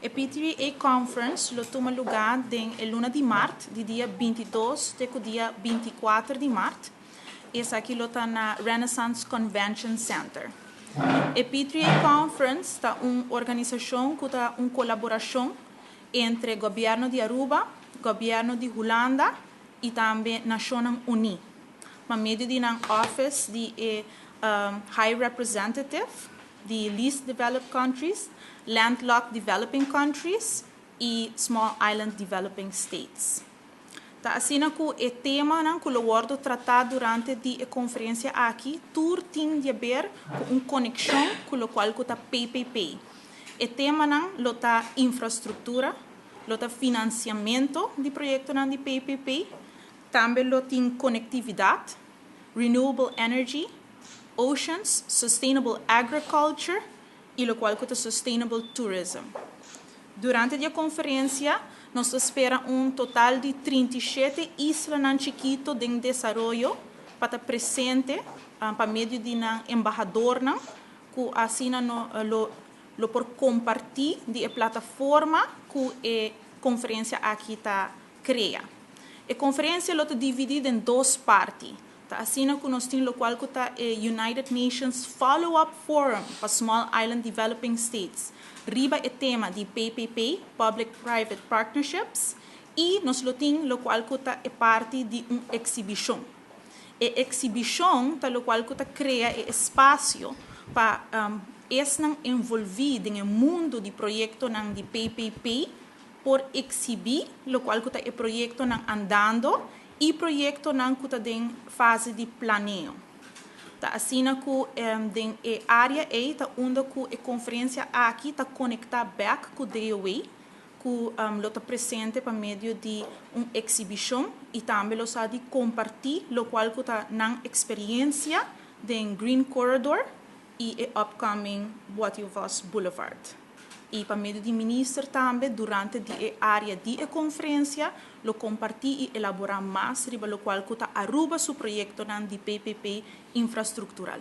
E P3A Conference lo tuma luga den luna di maart, di dia 22 te dia 24 di maart. Esaki lo ta na Renaissance Convention Center. E P3A Conference ta un organisacion cu ta un colaboracion entre gobierno di Aruba, gobierno di Hulanda y tambe Nacionnan Uni, pa medio di un office di High Representative di Least Developed Countries, Landlocked Developing Countries y Small Island Developing States. Ta asina cu e temanan cu lo wordo trata durante e conferencia aki, tur tin di haber cu un conexion cu loke cu ta PPP. E temanan lo ta infrastructura, lo ta financiamento di proyectonan di PPP, tambe lo tin conectividad, renewable energy, oceans, sustainable agriculture y loke cu ta sustainable tourism. Durante e conferencia, nos ta spera un total di 37 isla chikito den desaroyo pa ta presente pa medio di un embahador, cu asina no, lo por comparti e plataforma cu e conferencia aki ta crea. E conferencia ta dividi den dos parti. Ta asina cu nos tin loke ta e United Nations Follow-up Forum pa Small Island Developing States, riba e tema di PPP, Public Private Partnerships, y nos lo tin loke ta e parti di un exhibicion. E exhibicion ta loke ta crea e espacio pa esnan envolvi den mundo di proyectonan di PPP por exhibi loke ta e proyectonan andando y proyectonan cu ta den fase di planeo. Ta asina cu den e area ey ta unda cu e conferencia aki ta conecta back cu DOW, cu lo ta presente pa medio di un exhibicion y tambe lo sa di comparti loke ta nan experiencia den Green Corridor y e upcoming Butty Vos Boulevard. Y pa medio di minister tambe, durante e area di conferencia, lo comparti y elabora mas riba loke ta Aruba su proyecto di PPP infrastructural.